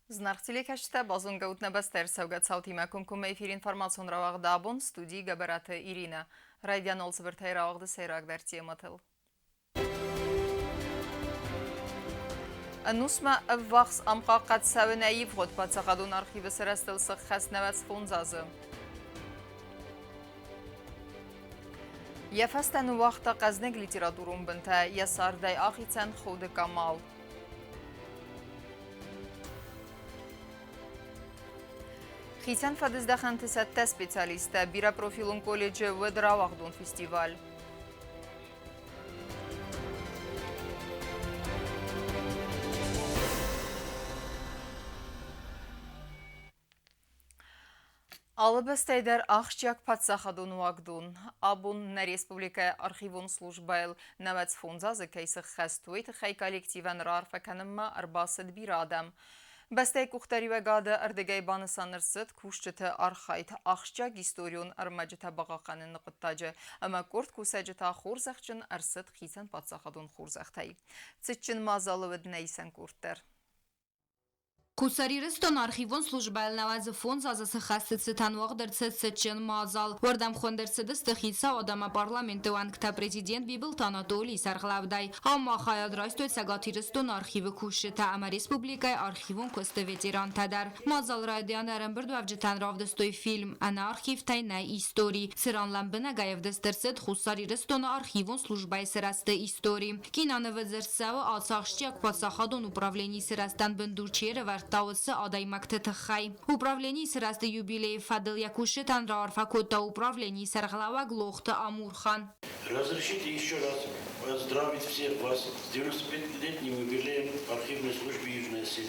Зынаргъ телекӕсджытӕ, базонгӕ ут нӕ бӕстӕ ӕрцӕугӕ цаутимӕ комкоммӕ эфир информацион рауагъды абон студийы Гӕбӕраты Иринӕ. Райдиан цыбыртӕй рауагъды сӕйрагдӕр темӕтыл. Ӕнусмӕ ӕввахс ӕмхъахъхъӕд цӕуы нӕ ивгъуыд паддзахадон архивы сырӕзтыл сыххӕст 95 азы. Йӕ фӕстӕ ныууагъта хъӕзныг литературон бынтӕ, йӕ цардӕй ахицӕн Ходы Камал. Хицӕн фӕдыздӕхӕнты цӕттӕ специалисттӕ бирӕпрофилон колледжы уӕд рауагъдон фестиваль. Алы бӕстӕй дӕр ахсджиаг паддзахадон уагдон. Абон нӕ республикӕйы архивон службӕйыл 95 азы кӕй сыххӕст, уый тыххӕй коллективӕн раарфӕ кӕнынмӕ ӕрбацыд бирӕ адӕм. Бӕстӕйы къухдариуӕгады ӕрдыгӕй банысан ӕрцыд кусджыты архайд ахсджиаг историон ӕрмӕджытӕ бахъахъхъӕныны хъуыддаджы ӕмӕ къорд кусӕджы та хорзӕхджын ӕрцыд хицӕн паддзахадон хорзӕхтӕй. Цытджын мадзалы уыд нӕ исӕн къорд дӕр. Хуссар Ирыстоны архивон службӕйыл 95 азы сыххӕсты цытӕн уагъд ӕрцыд цытджын мадзал. Уырдӕм хуынд ӕрцыдысты хицауад ӕмӕ парламенты уӕнгтӕ президент Бибылты Анатолийы сӕргълӕудӕй. Ам ма хайад райстой Цӕгат Ирыстоны архивы кусджытӕ ӕмӕ республикӕйы архивон куысты ветерантӕ дӕр. Мадзал райдианы ӕрӕмбырдуӕвджытӕн равдыстой фильм «Ӕнӕ архивтӕй нӕй истори», цыран лӕмбынӕгӕй ӕвдыст ӕрцыд Хуссар Ирыстоны архивон службӕйы сырӕзты истори. Кинонывы дзырд цӕуы ацы ахсджиаг паддзахадон управленийы сырӕзтӕн бындур чи ӕрӕвӕрдта, уыцы адӕймӕгты тыххӕй. Управленийы сырӕзты юбилейы фӕдыл йӕ кусджытӕн раарфӕ кодта управленийы сӕргълӕууӕг Лохты Амурхан. Разрешите еще раз поздравить всех вас с 95-летним юбилеем архивной службы Южной Осетии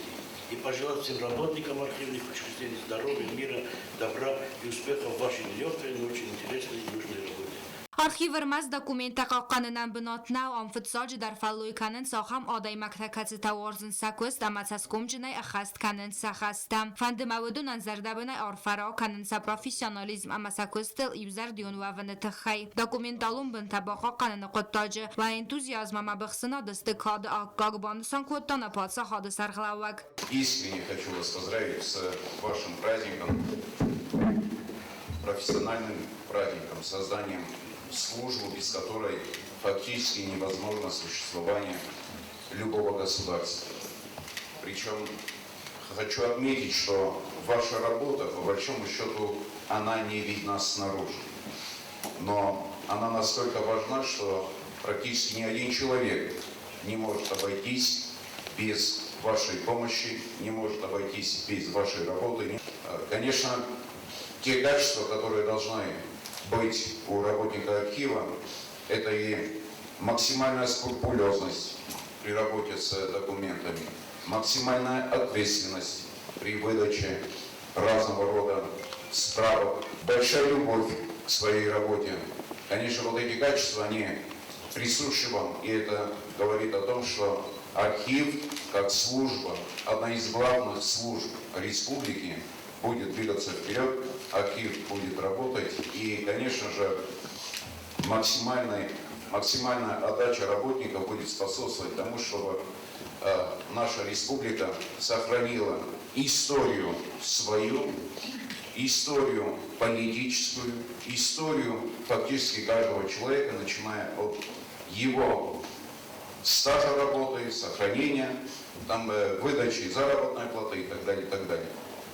и пожелать всем работникам архивных учреждений здоровья, мира, добра и успехов в вашей нелегкой, но очень интересной и нужной работе. Архив ӕрмӕст документтӕ хъахъхъӕнынӕн бынат нӕу, ам фыццаджыдӕр фӕллой кӕнынц ахӕм адӕймӕгтӕ, кӕцытӕ уарзынц сӕ куыст ӕмӕ цӕсгомджынӕй ӕххӕст кӕнынц сӕ хӕстӕ. Фӕнды мӕ уыдонӕн зӕрдӕбынӕй арфӕ ракӕнын сӕ профессионализм ӕмӕ сӕ куыстыл иузӕрдион уӕвыны тыххӕй. Документалон бынтӕ бахъахъхъӕныны хъуыддаджы уӕ энтузиазм ӕмӕ быхсынад сты кады аккаг, банысан кодта нӕ паддзахады сӕргълӕууӕг. Искренне хочу вас поздравить с вашим праздником, профессиональным праздником, созданием службы, без которой фактически невозможно существование любого государства. Причем хочу отметить, что ваша работа, по большому счету, она не видна снаружи. Но она настолько важна, что практически ни один человек не может обойтись без вашей помощи, не может обойтись без вашей работы. Конечно, те качества, которые должны быть у работника архива, это и максимальная скрупулезность при работе с документами, максимальная ответственность при выдаче разного рода справок, большая любовь к своей работе. Конечно, вот эти качества, они присущи вам, и это говорит о том, что архив как служба, одна из главных служб республики, будет двигаться вперед, архив будет работать, и, конечно же, максимальная отдача работников будет способствовать тому, чтобы наша республика сохранила историю свою, историю политическую, историю фактически каждого человека, начиная от его стажа работы, сохранения, там, выдачи заработной платы и так далее, и так далее.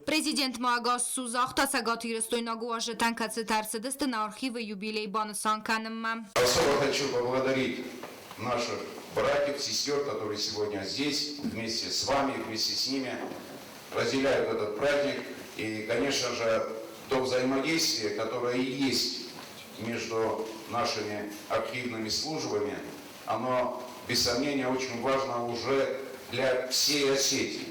Президент ма ӕгас цу загъта цӕгатирыстойнаг уазджытӕн, кӕцытӕ ӕрцыдысты нӕ архивы юбилей банысан кӕнынмӕ. Особо хочу поблагодарить наших братьев, сестер, которые сегодня здесь, вместе с вами, вместе с ними разделяют этот праздник. И, конечно же, то взаимодействие, которое есть между нашими архивными службами, оно, без сомнения, очень важно уже для всей Осетии.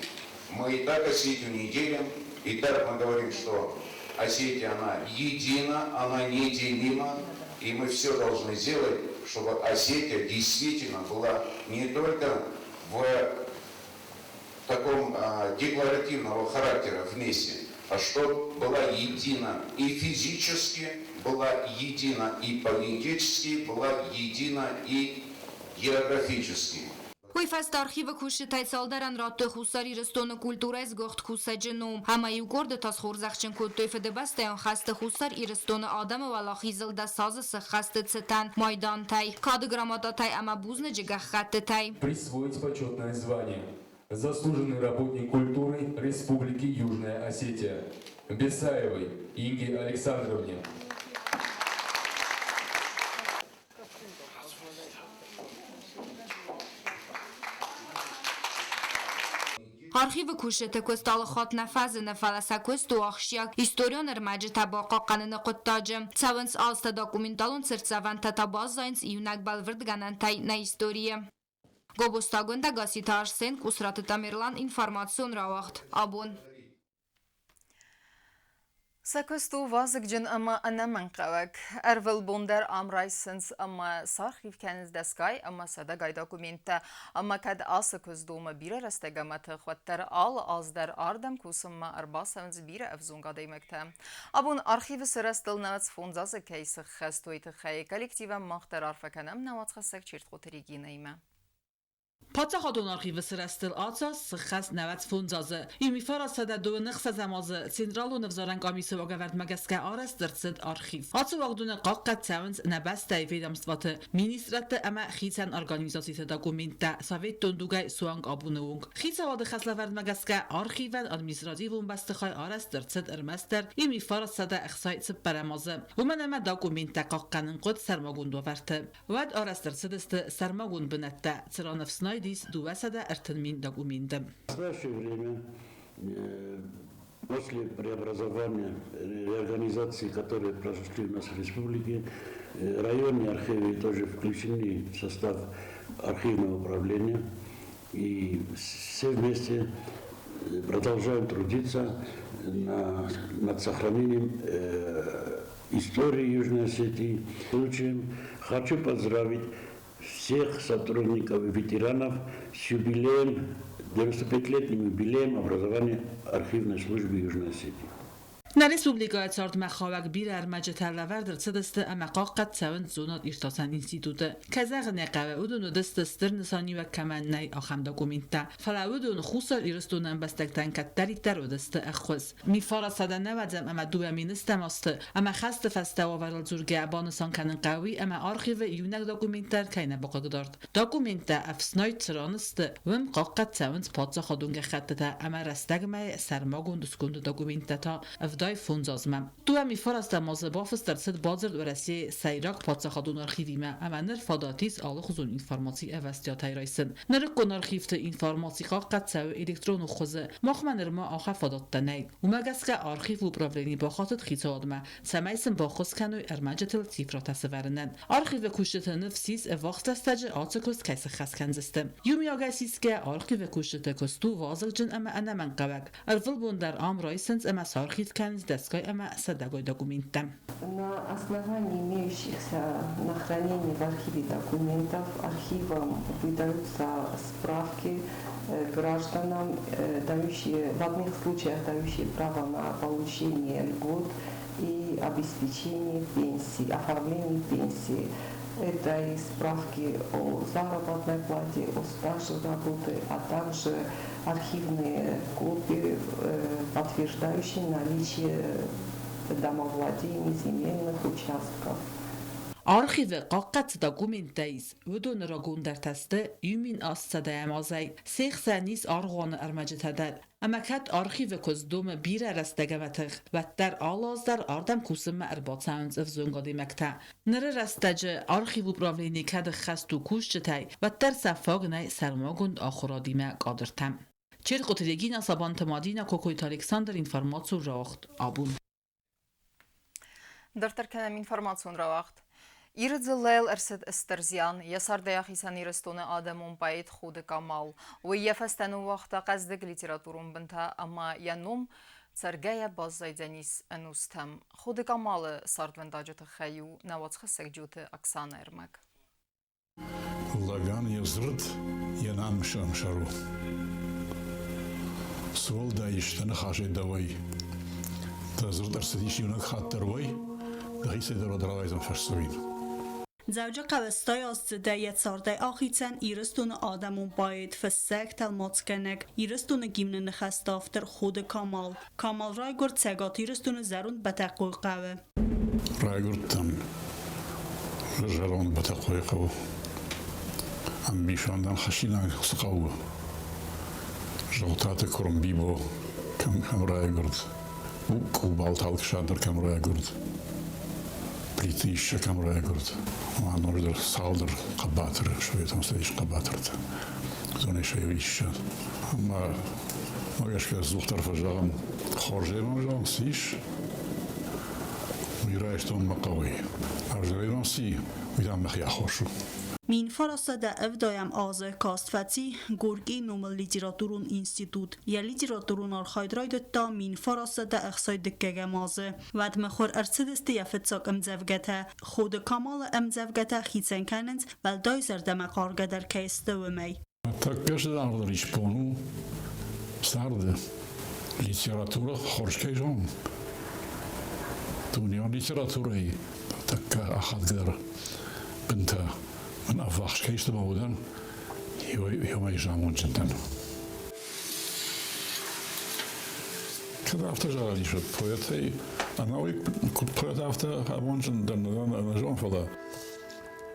Мы и так Осетию не делим, и так мы говорим, что Осетия, она едина, она неделима, и мы все должны сделать, чтобы Осетия действительно была не только в таком декларативного характера вместе, а чтобы была едина и физически, была едина и политически, была едина и географически. Уый фӕстӕ архивы кусджытӕй цалдӕрӕн радтой Хуссар Ирыстоны культурӕйы сгуыхт кусӕджы ном ӕмӕ иу къорды та схорзӕхджын кодтой Фыдыбӕстӕйон хӕсты Хуссар Ирыстоны адӕмы уӕлахизыл дӕсазы сыххӕсты цытӕн майдантӕй, кады грамотатӕй ӕмӕ бузныджы гӕххӕттытӕй. Присвоить почетное звание «Заслуженный работник культуры Республики Южная Осетия» Бесаевой Инге Александровне. Архивы кусджыты куыст алыхатт нӕ фӕзыны, фӕлӕ сӕ куыст у ахсджиаг историон ӕрмӕджытӕ бахъахъхъӕныны хъуыддаджы. Цӕуынц алцытӕ документалон цыртдзӕвӕнтӕ та баззайынц иунӕг бӕлвырдгӕнӕнтӕй нӕ историйы. Гобозтагондӕ Гасситы Арсен, Къусраты Тамерлан, информацион рауагъд. Абон. Сӕ куыст у вазыгджын ӕмӕ ӕнӕмӕнгхъӕуӕг. Ӕрвылбон дӕр ам райсынц ӕмӕ сархив кӕнынц дӕсгай ӕмӕ сӕдӕгай документтӕ. Ӕмӕ кӕд ацы куыст домы бирӕ рӕстӕг ӕмӕ тых, уӕддӕр алы аз дӕр ардӕм кусынмӕ ӕрбацӕуынц бирӕ ӕвзонг адӕймӕгтӕ. Абон архивы сырӕзтыл 95 азы кӕй сыххӕст, уый тыххӕй коллективӕн мах дӕр арфӕ кӕнӕм нӕ уацхӕссӕг Чертхъоты Регинӕимӕ. Паддзахадон архивы сырӕзтыл ацы аз сыххӕст 95 азы. 1926 азы Централон ӕвзарӕн къамисы уагӕвӕрдмӕ гӕсгӕ арӕзт ӕрцыд архив. Ацы уагдоны хъахъхъӕд цӕуынц нӕ бӕстӕйы ведомствоты, министрадты ӕмӕ хицӕн организациты документтӕ советтон дугӕй суанг абоны онг. Хицауады хӕслӕвӕрдмӕ гӕсгӕ архивӕн административон бӕстыхай арӕзт ӕрцыд ӕрмӕстдӕр 1964 азы. Уымӕн ӕмӕ документтӕ хъахъхъӕнын хъуыд сӕрмагонд уавӕрты. Уӕд арӕзт ӕрцыдысты сӕрмагонд бынӕттӕ, цыран ӕфснайд ис 230 мин документы. В настоящее время после преобразования, реорганизации, которые прошли у нас в республике, районные архивы тоже включены в состав архивного управления. И все вместе продолжаем трудиться над сохранением истории Южной Осетии. Случаем хочу поздравить всех сотрудников и ветеранов с юбилеем, 95-летним юбилеем образования архивной службы Южной Осетии. Нӕ республикӕйы цардмӕ хауӕг бирӕ ӕрмӕджытӕ лӕвӕрд ӕрцыдысты ӕмӕ хъахъхъӕд цӕуынц зонад-иртасӕн институты. Кӕй зӕгъын ӕй хъӕуы, уыдон уыдысты стыр нысаниуӕг кӕмӕн нӕй, ахӕм документтӕ. Фӕлӕ уыдон Хуссар Ирыстоны ӕмбӕстӕгтӕн кӕддӕриддӕр уыдысты ӕххуыс. Мифарасадӕ нӕуӕдзӕм ӕмӕ 2000 стӕм азты ӕмӕ хӕсты фӕстӕ уавӕрыл дзургӕ банысан кӕнын хъӕуы ӕмӕ архивы иунӕг документ дӕр кӕй нӕ бахъыгдард. Документтӕ ӕфснайд цы ран сты, уым хъахъхъӕд цӕуынц паддзахадон гӕххӕттытӕ ӕмӕ рӕстӕгмӕйы сӕрмагонд сконды документтӕ та 75 азмӕ. Дыууӕ мифарастӕм азы бафыст ӕрцыд бадзырд Уӕрӕсейы сӕйраг паддзахадон архивимӕ ӕмӕ ныр фадат ис алыхуызон информаци ӕвӕстиатӕй райсын. Нырыккон архивты информаци хъахъхъӕд цӕуы электронон хуызы. Махмӕ нырма ахӕм фадӕттӕ нӕй. Уымӕ гӕсгӕ архивы управлени бахатыд хицауадмӕ, цӕмӕй сын баххуыс кӕной ӕрмӕджытыл цифрӕтӕ сӕвӕрынӕн. Архивы кусджыты ныфс ис, ӕввахс рӕстӕджы ацы куыст кӕй сыххӕст кӕндзысты. Иумиагӕй сисгӕ, архивы кусджыты куыст у вазыгджын ӕмӕ ӕнӕмӕнгхъӕуӕг. Ӕрвылбон дӕр ам райсынц ӕмӕ сархив кӕнынц дӕсгай ӕмӕ сӕдӕгай документтӕ. На основании имеющихся на хранении в архиве документов архивом выдаются справки гражданам, дающие, в одних случаях дающие право на получение льгот и обеспечение пенсии, оформление пенсии. Это и справки о заработной плате, о стаже работы, а также архивные копии, подтверждающие наличие домовладений, земельных участков. Архивы хъахъхъӕд цы документтӕ ис, уыдоны рагондӕртӕ сты иу мин астсӕдӕйӕм азӕй. Се хсӕн ис аргъуаны ӕрмӕджытӕ дӕр. Ӕмӕ кӕд архивы куыст домы бирӕ рӕстӕг ӕмӕ тых, уӕддӕр алы аз дӕр ардӕм кусынмӕ ӕрбацӕуынц ӕвзонг адӕймӕгтӕ. Ныры рӕстӕджы архивы управлени кӕд ӕххӕст у кусджытӕй, уӕддӕр сӕ фаг нӕй сӕрмагонд ахуырадимӕ кадртӕм. Черкъоты Регина, Сабанты Мадинӕ, Кокойты Александр, информацион рауагъд абон. Дарддӕр кӕнӕм информацион рауагъд. Иры дзыллӕйыл ӕрцыд стыр зиан. Йӕ цардӕй ахицӕн Ирыстоны адӕмон поэт Ходы Камал. Уый йӕ фӕстӕ ныууагъта хъӕздыг литературон бынтӕ ӕмӕ йӕ ном цӕргӕйӕ баззайдзӕнис ӕнустӕм. Ходы Камалы цардвӕндаджы тыххӕй у нӕ уацхӕссӕг Джиоты Оксанӕ ӕрмӕг. Лӕгӕн йӕ дзырд йӕ намысы ӕмсӕр у. Цы уӕлдай ис дӕ ныхасӕй дӕуӕй? Дӕ дзырд ӕрцыдис иунӕг хатт дӕр уӕй, дӕхицӕй дӕр уӕд рауайдзӕн фӕсдзӕуин. Дзӕуджыхъӕуы 80-аздзыдӕй йӕ цардӕй ахицӕн Ирыстоны адӕмон поэт, фыссӕг, тӕлмацгӕнӕг, Ирыстоны гимны ныхӕсты автор Ходы Камал. Камал райгуырд Цӕгат Ирыстоны Зӕронд Бӕтӕхъойыхъӕуы. Райгуырдтӕн Зӕронд Бӕтӕхъойыхъӕуы. Ӕмбисондӕн хӕссинаг цы хъӕуы? Зӕгътаты куырм Бибо кӕм райгуырд, Къубалты Алыксандр кӕм райгуырд, Плиты Иссӕ кӕм райгуырд, ӕмӕ ноджыдӕр цалдӕр хъӕбатыры, Советон Цӕдисы хъӕбатыртӕ. Уыдонӕй сӕ иу Иссӕ. Ӕмӕ мӕ гӕсгӕ ӕдзухдӕр фӕзӕгъӕм, хорзӕй мӕм зӕгъын цы ис, уый райстон мӕ хъӕуӕй. Ӕвзӕрӕй мӕм цы и, уый та мӕхи аххос у. 1970 азы каст фӕци Горькийы номыл литературон институт. Йӕ литературон архайд райдыдта 1961 азы. Уӕдмӕ хур ӕрцыдысты йӕ фыццаг ӕмдзӕвгӕтӕ. Ходы Камалы ӕмдзӕвгӕтӕ хицӕн кӕнынц, уӕлдай зӕрдӕмӕхъаргӕдӕр кӕй сты, уымӕй. Тӕккӕ зынаргъдӕр исбон у царды. Литературӕ хорз кӕй зонын, дунеон литературӕйы тӕккӕ ахадгӕдӕр бынтӕ мын ӕввахс кӕй сты мӕ удӕн, иумӕ замонджын дӕн. Кӕд афтӕ зӕгъӕн ис, уӕд поэтӕй ӕнӕуый куыд поэт, афтӕ амонджын дӕн нӕ зонын,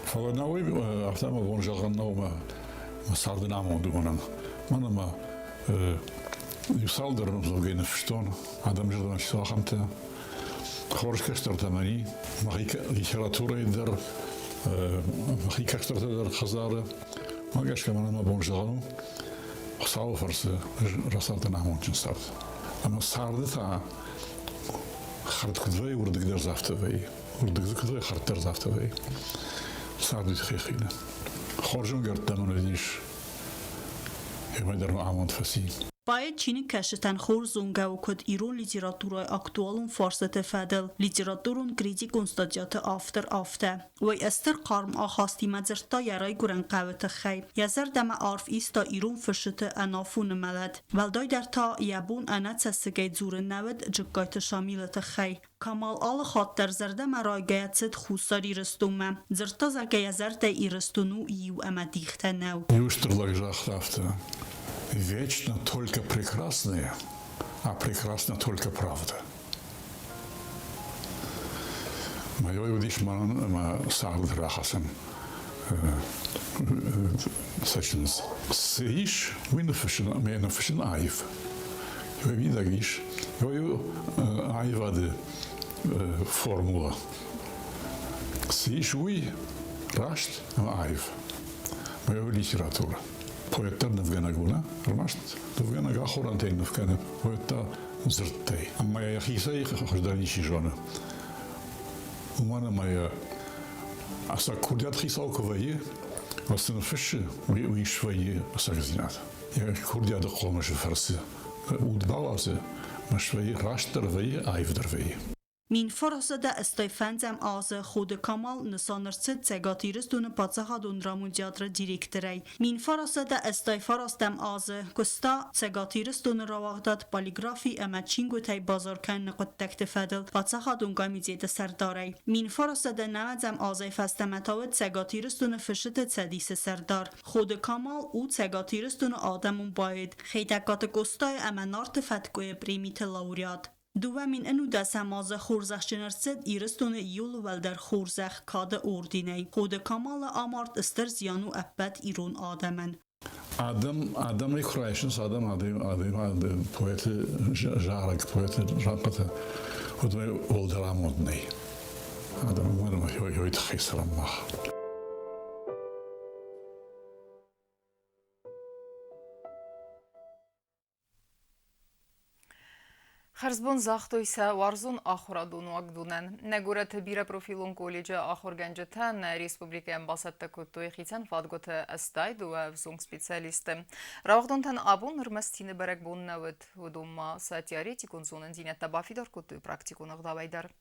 фӕлӕ нӕуый афтӕ мӕ бон зӕгъӕн нӕу мӕ царды амонд уымӕн. Мӕн ӕмӕ иу цалдӕр ӕмдзӕвгӕйы ныффыстон, адӕмы зӕрдӕмӕ чи ахӕмтӕ. Хорз кӕстӕртӕ мӕн и, мӕхи литературӕйы дӕр, мӕхи кӕстӕртӕ дӕр хӕдзары. Мӕ гӕсгӕ мӕнӕн мӕ бон зӕгъӕн у, Хуыцауы фӕрцы рацардтӕн амондджын цард. Ӕмӕ царды та хӕрд куыд вӕййы, уырдыг дӕр дзы афтӕ вӕййы. Уырдыг дзы куыд вӕййы, хӕрд дӕр дзы афтӕ вӕййы. Царды тыххӕй хины. Хорз ӕмгӕрттӕ мын уыдис. Иумӕ дӕр мӕ амонд фӕци. Поэт чиныгкӕсджытӕн хорз зонгӕ у куыд ирон литературӕйы актуалон фарстыты фӕдыл литературон-критикон статьяты автор, афтӕ. Уый стыр хъарм ахастимӕ дзырдта йӕ райгуырӕн хъӕуы тыххӕй. Йӕ зӕрдӕмӕ арф иста ирон фысджыты ӕнафоны мӕлӕт. Уӕлдайдӕр та йӕ бон ӕнӕ цӕссыгӕй дзурын нӕ уыд Джыккайты Шамилы тыххӕй. Камал алы хатт дӕр зӕрдӕмӕ райгӕйӕ цыд Хуссар Ирыстонмӕ. Дзырдта, зӕгъгӕ, йӕ зӕрдӕ Ирыстон у иу ӕмӕ дихтӕ нӕу. Иу стыр лӕг загъта афтӕ: «Вечно только прекрасное, а прекрасна только правда». Мӕ уыдис мӕнӕн ӕмӕ царды рахӕцӕн цӕджындз. Цы ис, уый ныффыссын ӕмӕ йӕ ныффыссын аив. Йӕ мидӕг ис иу аивады формула. Цы ис, уый раст ӕмӕ аив. Мӕ литературӕ. Поэт дӕр нывгӕнӕг у, нӕ? Ӕрмӕст нывгӕнӕг ахорӕнтӕй ныв кӕны, поэт та дзырдтӕй. Ӕмӕ йӕ йӕхицӕй хуыздӕр ничи зоны. Уымӕн ӕмӕ йӕ ӕцӕг курдиат хицау куы вӕййы, уӕд цы ныффыссы, уый свӕййы ӕцӕгдзинад. Йӕ курдиаты хъомысы фӕрцы уд бауадзы, ӕмӕ свӕййы растдӕр вӕййы, аивдӕр вӕййы. 1985 азы Ходы Камал нысан ӕрцыд Цӕгат Ирыстоны паддзахадон драмон театры директорӕй. 1989 азы куыста Цӕгат Ирыстоны рауагъдад полиграфи ӕмӕ чингуытӕй базар кӕныны хъуыддӕгты фӕдыл паддзахадон комитеты сӕрдарӕй. 1990 азӕй фӕстӕмӕ та уыд Цӕгат Ирыстоны Фысджыты цӕдисы сӕрдар. Ходы Камал у Цӕгат Ирыстоны адӕмон поэт, Хетӕгкаты Къостайы ӕмӕ Нарты фӕткъуыйы премиты лауреат. 2019 азы хорзӕхджын ӕрцыд Ирыстоны иууыл уӕлдӕр хорзӕх Кады орденӕй. Ходы Камалы амард стыр зиан у ӕппӕт ирон адӕмӕн. Адӕм адӕмӕй куы райсынц, адӕм адӕм поэты зарӕг, поэты рӕнхъытӕ, уӕд уӕлдӕр амонд нӕй. Адӕм уымӕн ӕмӕ уый тыххӕй цӕрӕм мах. Хӕрзбон загътой сӕ уарзон ахуырадон уагдонӕн. Нӕ горӕты бирӕпрофилон колледжы ахуыргӕнджытӕ нӕ республикӕйӕн бацӕттӕ кодтой хицӕн фадгуыты 82 ӕвзонг специалисты. Рауагъдонтӕн абон ӕрмӕст цины бӕрӕгбон нӕ уыд. Уыдон ма сӕ теоретикон зонындзинӕдтӕ бафидар кодтой практикон ӕгъдауӕй дӕр.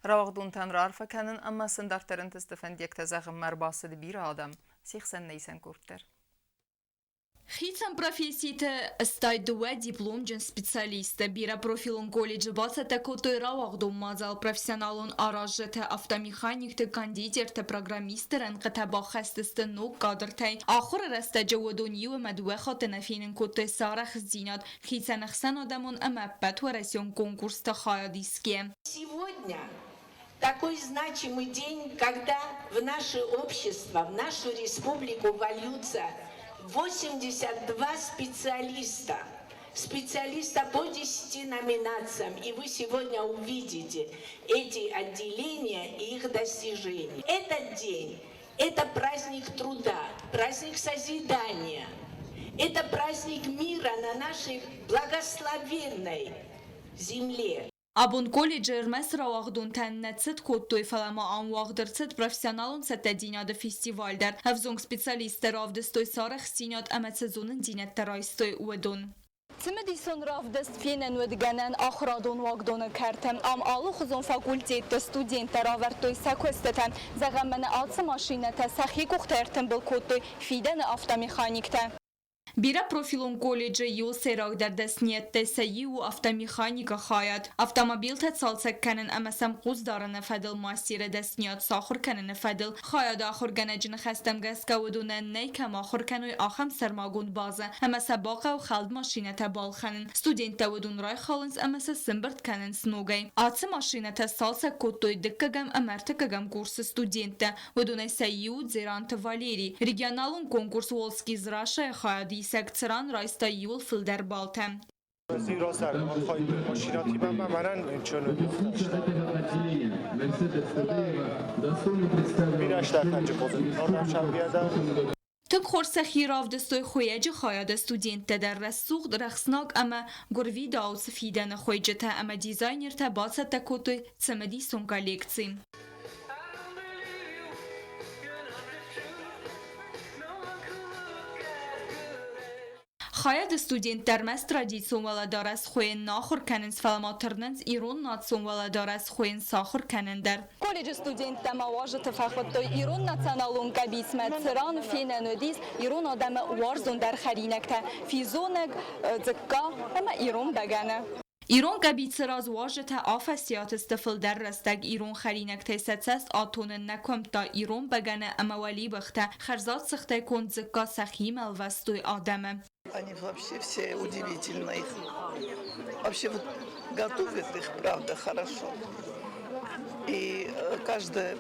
Рауагъдонтӕн раарфӕ кӕнын ӕмӕ сын дарддӕр ӕнтысты фӕндиӕгтӕ зӕгъынмӕ ӕрбацыд бирӕ адӕм. Се хсӕн нӕ исӕн къорд дӕр. Хицӕн професситы 82 дипломджын специалисттӕ бирӕпрофилон колледжы бацӕттӕ кодтой рауагъдон мадзал профессионалон аразджытӕ, автомеханикты, кондитертӕ, программистты рӕнхъытӕ баххӕстысты ног кадртӕй. Ахуыры рӕстӕджы уыдон иу ӕмӕ дыууӕ хатты нӕ фенын кодтой сӕ арӕхстдзинад хицӕн ӕхсӕнадӕмон ӕмӕ ӕппӕтуӕрӕсеон конкурсты хайад исгӕ. Сегодня такой значимый день, когда в наше общество, в нашу республику вольются 82 специалиста, специалиста по 10 номинациям. И вы сегодня увидите эти отделения и их достижения. Этот день – это праздник труда, праздник созидания, это праздник мира на нашей благословенной земле. Абон колледжы ӕрмӕст рауагъдонтӕн нӕ цыт кодтой, фӕлӕ ма ам уагъд ӕрцыд профессионалон цӕттӕдзинады фестиваль дӕр. Ӕвзонг специалисттӕ равдыстой сӕ арӕхстдзинад ӕмӕ цы зонындзинӕдтӕ райстой, уыдон. Цымыдисон равдыст фенӕн уыд гӕнӕн ахуырадон уагдоны кӕрты. Ам алыхуызон факультетты студенттӕ равӕрдтой сӕ куыстытӕ. Зӕгъӕм, мӕнӕ ацы машинӕтӕ сӕхи къухтӕй ӕртымбыл кодтой фидӕны автомеханиктӕ. Бирӕпрофилон колледжы иу сӕйрагдӕр дӕсниӕдтӕй сӕ иу у автомеханикӕ хайад. Автомобилтӕ цалцӕг кӕнын ӕмӕ сӕм хъус дарыны фӕдыл мастеры дӕсниад сахуыр кӕныны фӕдыл хайады ахуыргӕнӕджы ныхӕстӕм гӕсгӕ уыдонӕн нӕй кӕм ахуыр кӕной, ахӕм сӕрмагонд базӕ ӕмӕ сӕ бахъӕуы хӕлд машинӕтӕ балхӕнын. Студенттӕ уыдон райхалынц ӕмӕ сӕ сымбырд кӕнынц ногӕй. Ацы машинӕтӕ сцалцӕг кодтой дыккӕгӕм ӕмӕ ӕртыккӕгӕм курсы студенттӕ. Уыдонӕй сӕ иу Дзеранты Валерий. Регионалон конкурс Волжский Зрашайы хайадисӕг цыран райста иууыл фылдӕр баллтӕ. Тынг хорз сӕхи равдыстой хуыйӕджы хайады студенттӕ дӕр рӕсугъд, рӕхснӕг ӕмӕ гуырвидауц фидӕны хуыйджытӕ ӕмӕ дизайнертӕ бацӕттӕ кодтой цымыдисон коллекци. Хайады студенттӕ ӕрмӕст традицион уӕлӕдарӕс хуыйын нӕ ахуыр кӕнынц, фӕлӕ ма тырнынц ирон национ уӕлӕдарӕс хуыйын сахуыр кӕнын дӕр. Колледжы студенттӕ ма уазджыты фӕхуыдтой ирон националон къӕбицмӕ, цыран фенӕн уыдис ирон адӕмы уарзондӕр хӕринӕгтӕ физонӕг, дзыкка ӕмӕ ирон бӕгӕны. Ирон къӕбицы раз уазджытӕ афӕстиат сты фылдӕр рӕстӕг ирон хӕринӕгтӕй сӕ цӕст атонын нӕ куымдта ирон бӕгӕны ӕмӕ уӕлибӕхтӕ хӕрзад цыхтӕй конд дзыкка сӕхимӕ ӕлвӕстой адӕмы. Они вообще все удивительно их. Вообще вот готовят их, правда, хорошо. И каждая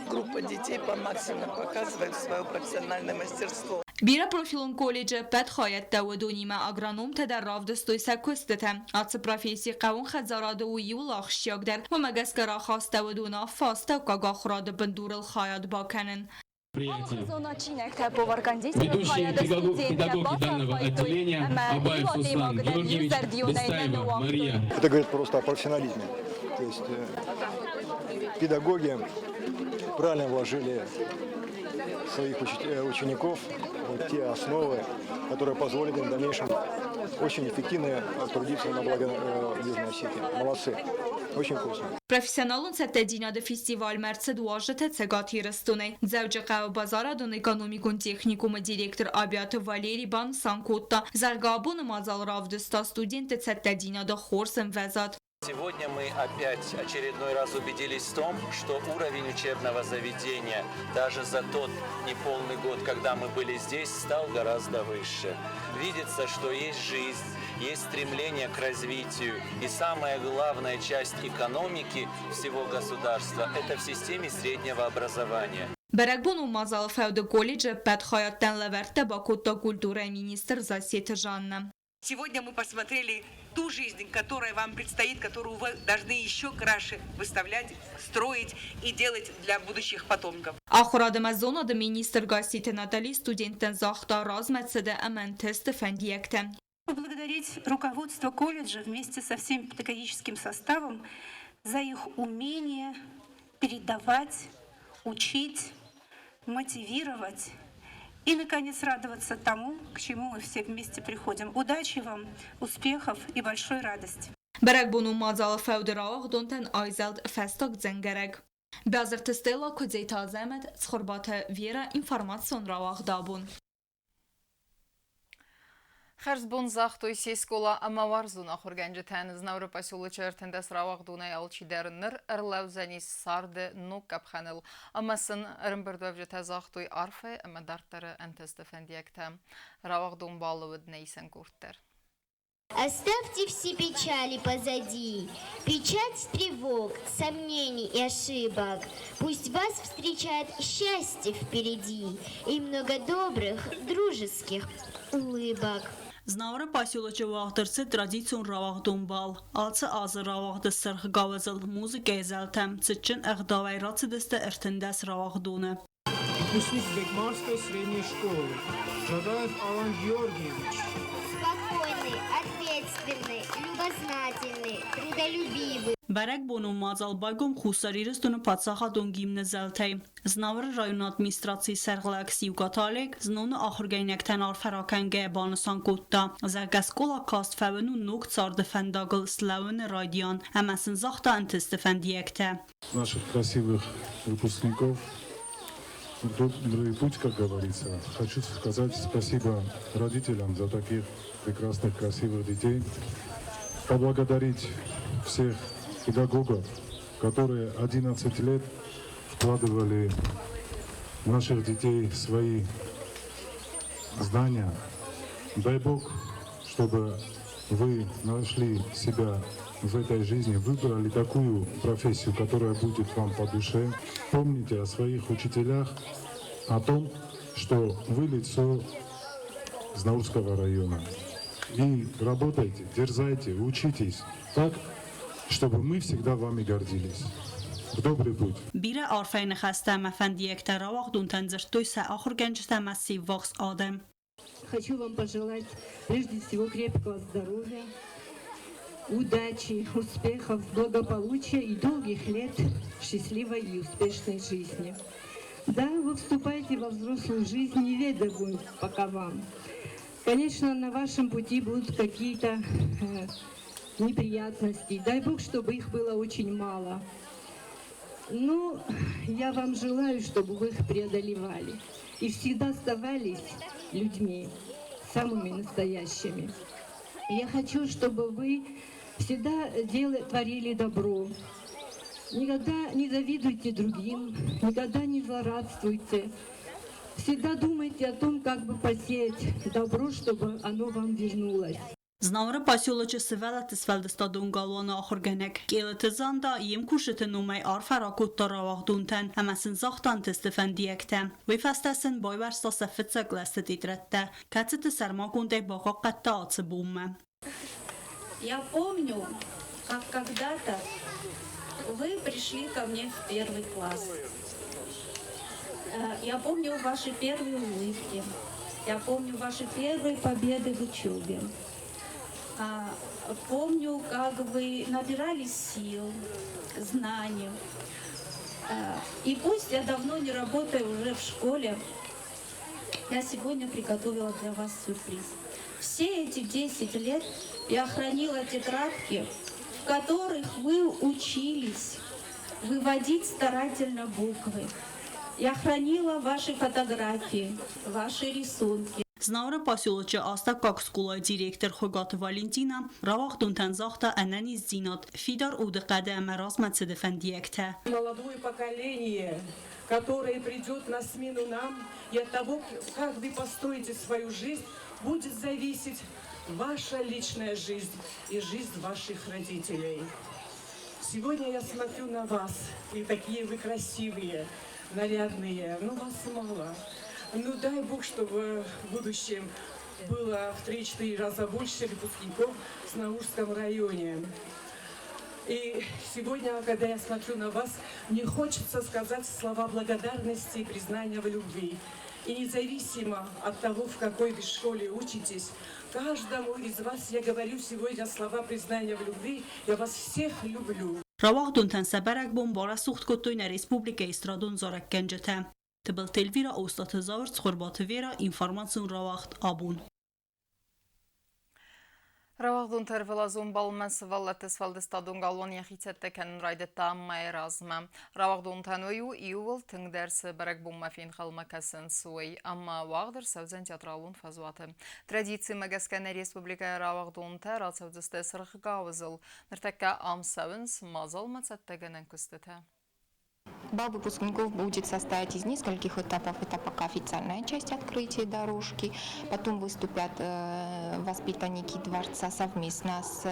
группа детей по максимуму показывает свое профессиональное мастерство. Бирӕпрофилон колледжы ӕппӕт хайӕдтӕ уыдонимӕ агрономтӕ дӕр равдыстой сӕ куыстытӕ. Ацы професси хъӕуон хӕдзарады у иууыл ахсджиагдӕр, уымӕ гӕсгӕ рахастӕуыд уынаффӕ астӕуккаг ахуырады бындурыл хайад бакӕнын. Ведущие педагоги данного отделения Абаев Суслан Георгиевич, Бестаева Мария. Это говорит просто о профессионализме. То есть педагоги правильно вложили своих учеников вот те основы, которые позволят им в дальнейшем очень эффективно трудиться на благо Южной Осетии. Молодцы. Очень вкусно. Профессионалон цӕттӕдзинады фестивальмӕ ӕрцыд уазджытӕ Цӕгат Ирыстонӕй. Дзӕуджыхъӕуы базарадон-экономикон техникумы директор Абиаты Валерий банысан кодта, зӕгъгӕ, абоны мадзал равдыста студентты цӕттӕдзинады хорз ӕмвӕзад. Сегодня мы опять очередной раз убедились в том, что уровень учебного заведения даже за тот неполный год, когда мы были здесь, стал гораздо выше. Видится, что есть жизнь, есть стремление к развитию. И самая главная часть экономики всего государства – это в системе среднего образования. Бӕрӕгбонон мадзалы фӕуды колледжы ӕппӕт хайадтӕн лӕвӕрттӕ бакодта культурӕйы министр Зассеты Жаннӕ. Сегодня мы посмотрели ту жизнь, которая вам предстоит, которую вы должны еще краше выставлять, строить и делать для будущих потомков. Ахуырад ӕмӕ зонады министр Гасситы Натали студенттӕн загъта размӕ цыды ӕмӕ ӕнтысты фӕндиӕгтӕ. Поблагодарить руководство колледжа вместе со всем педагогическим составом за их умение передавать, учить, мотивировать и, наконец, радоваться тому, к чему мы все вместе приходим. Удачи вам, успехов и большой радости. Бӕрӕгбонон мадзалы фӕуды рауагъдонтӕн айзӕлд фӕстаг дзӕнгӕрӕг. Базырты Стелла, Куыдзеты Азӕмӕт, Цхуырбаты Вера, информацион рауагъд абон. Хӕрзбон загътой се скъола ӕмӕ уарзон ахуыргӕнджытӕн. Знауыры поселочы 13 рауагъдонӕй алчидӕр ныр ӕрлӕудзӕнис царды ног къӕпхӕныл ӕмӕ сын ӕрӕмбырдуӕвджытӕ загътой арфӕ ӕмӕ дарддӕры ӕнтысты фӕндиӕгтӕ. Рауагъдон балы уыд нӕ исӕн къорд дӕр. Оставьте все печали позади, печать тревог, сомнений и ошибок. Пусть вас встречает счастье впереди и много добрых, дружеских улыбок. Знауыры поселочы уагъд ӕрцыд традицион рауагъдон бал. Ацы азы рауагъды сырх гауызыл музыкӕйы зӕлтӕм цытджын ӕгъдауӕй рацыдысты 13 рауагъдоны. Выпускник Бекмарской средней школы Джагаев Алан Георгиевич. Спокойный, ответственный, любознательный, трудолюбивый. Бӕрӕгбонон мадзал байгом Хуссар Ирыстоны паддзахадон гимны зӕлтӕй. Знауыры районы администрацийы сӕргълӕууӕг Сиукъаты Олег зноны ахуыргӕнинӕгтӕн арфӕ ракӕнгӕйӕ банысан кодта, зӕгъгӕ, скъола каст фӕуын у ног царды фӕндагыл слӕууыны райдиан ӕмӕ сын загъта ӕнтысты фӕндиӕгтӕ. Наших красивых выпускников добрый путь, как говорится. Хочу сказать спасибо родителям за таких прекрасных, красивых детей. Поблагодарить всех педагогов, которые 11 лет вкладывали в наших детей свои знания. Дай Бог, чтобы вы нашли себя в этой жизни, выбрали такую профессию, которая будет вам по душе. Помните о своих учителях, о том, что вы лицо Знаурского района. И работайте, дерзайте, учитесь так, чтобы мы всегда вами гордились. В добрый путь. Бирӕ арфӕйы ныхӕстӕ ӕмӕ фӕндиӕгтӕ рауагъдонтӕн дзырдтой сӕ ахуыргӕнджытӕ ӕмӕ се ввахс адӕм. Хочу вам пожелать прежде всего крепкого здоровья, удачи, успехов, благополучия и долгих лет счастливой и успешной жизни. Да, вы вступаете во взрослую жизнь неведомую пока вам. Конечно, на вашем пути будут какие-то неприятности. Дай Бог, чтобы их было очень мало. Но я вам желаю, чтобы вы их преодолевали и всегда оставались людьми, самыми настоящими. Я хочу, чтобы вы всегда делали, творили добро. Никогда не завидуйте другим, никогда не злорадствуйте. Всегда думайте о том, как бы посеять добро, чтобы оно вам вернулось. Знауыры поселочы сывӕллӕтты сфӕлдыстадон галуаны ахуыргӕнӕг Къелыты Занда йе мкусджыты номӕй арфӕ ракодта рауагъдонтӕн ӕмӕ сын загъта ӕнтысты фӕндиӕгтӕ. Уый фӕстӕ сын байуӕрста сӕ фыццаг кълӕсты тетрӕдтӕ, кӕцыты сӕрмагондӕй бахъахъхъӕдта ацы бонмӕ. Я помню, как когда-то вы пришли ко мне в первый класс. Я помню ваши первые улыбки. Я помню ваши первые победы в учебе. Помню, как вы набирали сил, знаний. И пусть я давно не работаю уже в школе, я сегодня приготовила для вас сюрприз. Все эти 10 лет я хранила тетрадки, в которых вы учились выводить старательно буквы. Я хранила ваши фотографии, ваши рисунки. Знауыры поселочы астӕуккаг скъолайы директор Хуыгаты Валентина рауагъдонтӕн загъта ӕнӕниздзинад, фидар удыхъӕды ӕмӕ размӕцыды фӕндиӕгтӕ. Молодое поколение, которое придет на смену нам, и от того, как вы построите свою жизнь, будет зависеть ваша личная жизнь и жизнь ваших родителей. Сегодня я смотрю на вас, и такие вы красивые, нарядные, но вас мало. Ну дай Бог, чтобы в будущем было в 3-4 раза больше выпускников в Знаурском районе. И сегодня, когда я смотрю на вас, мне хочется сказать слова благодарности и признания в любви. И независимо от того, в какой вы школе учитесь, каждому из вас я говорю сегодня слова признания в любви. Я вас всех люблю. Рауагъдонтӕн сӕ бӕрӕгбон барӕсугъд кодтой нӕ республикӕйы эстрадон зарӕггӕнджытӕ. Тыбылты Эльвира, Остъаты Зауыр, Цхуырбаты Вера, информацион рауагъд абон. Рауагъдонты ӕрвылазон балмӕ сывӕллӕтты сфӕлдыстадон галуан йӕхи цӕттӕ кӕнын райдыдта мӕйы размӕ. Рауагъдонтӕн уый у иууыл тынгдӕр цы бӕрӕгбонмӕ фенхъӕлмӕ кӕсынц, уый, ӕмӕ уагъд ӕрцӕудзӕн театралон фӕзуаты. Традицимӕ гӕсгӕ нӕ республикӕйы рауагъдонтӕ рацӕудзысты Сырх гауызыл. Ныртӕккӕ ам цӕуынц мадзалмӕ цӕттӕгӕнӕн куыстытӕ. Бал выпускников будет состоять из нескольких этапов. Это пока официальная часть открытия дорожки. Потом выступят воспитанники дворца совместно с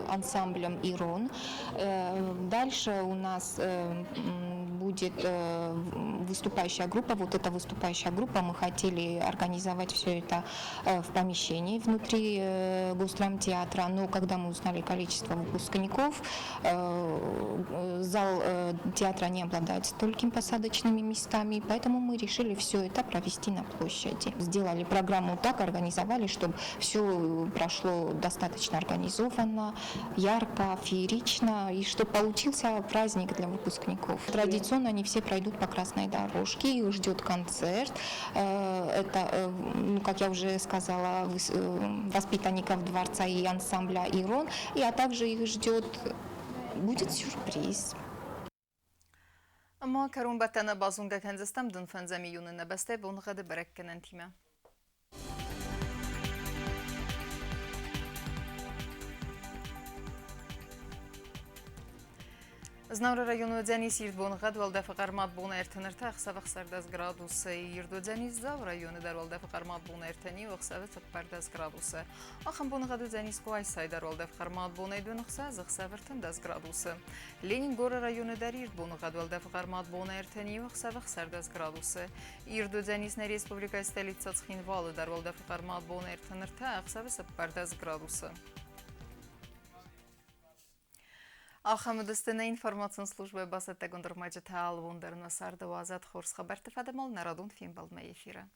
ансамблем «Ирон». Дальше у нас будет выступающая группа. Вот эта выступающая группа, мы хотели организовать все это в помещении внутри Госдрамтеатра, но когда мы узнали количество выпускников, зал театра не обладает столькими посадочными местами, поэтому мы решили все это провести на площади. Сделали программу так, организовали, чтобы все прошло достаточно организованно, ярко, феерично, и чтобы получился праздник для выпускников. Традиционно они все пройдут по красной дорожке, их ждет концерт. Это, ну, как я уже сказала, воспитанников дворца и ансамбля «Ирон», и, а также их ждет, будет сюрприз. Ӕмӕ кӕронбӕттӕны базонгӕ кӕндзыстӕм дын фӕндзӕм июны нӕ бӕстӕйы боныгъӕды бӕрӕггӕнӕнтимӕ. Знауыры районы уыдзӕнис ирд боныгъӕд, уӕлдӕфы хъӕрмад бон 33, ӕхсӕвы 16 градусы. Ирд уыдзӕнис Дзауы районы дӕр уӕлдӕфы хъӕрмад бон 31, ӕхсӕвы 14 градусы. Ахӕм боныгъӕд уыдзӕнис Къуайсайы дӕр уӕлдӕфы хъӕрмад бонӕй 26, ӕхсӕвы 13 градусы. Ленингоры районы дӕр ирд боныгъӕд уӕлдӕфы хъӕрмад бон 31, ӕхсӕвы 16 градусы. Ирд уыдзӕнис нӕ республикӕйы столицӕ Цхинвалы дӕр уӕлдӕфы хъӕрмад бон 33, ӕхсӕвы 14 градусы. Ахӕм уыдысты нӕ информацион службӕйы бацӕттӕгонд ӕрмӕджытӕ алыбон дӕр нӕ царды уадзӕд хорз хабӕртты фӕдыл нӕ радон фембӕлдмӕ эфиры.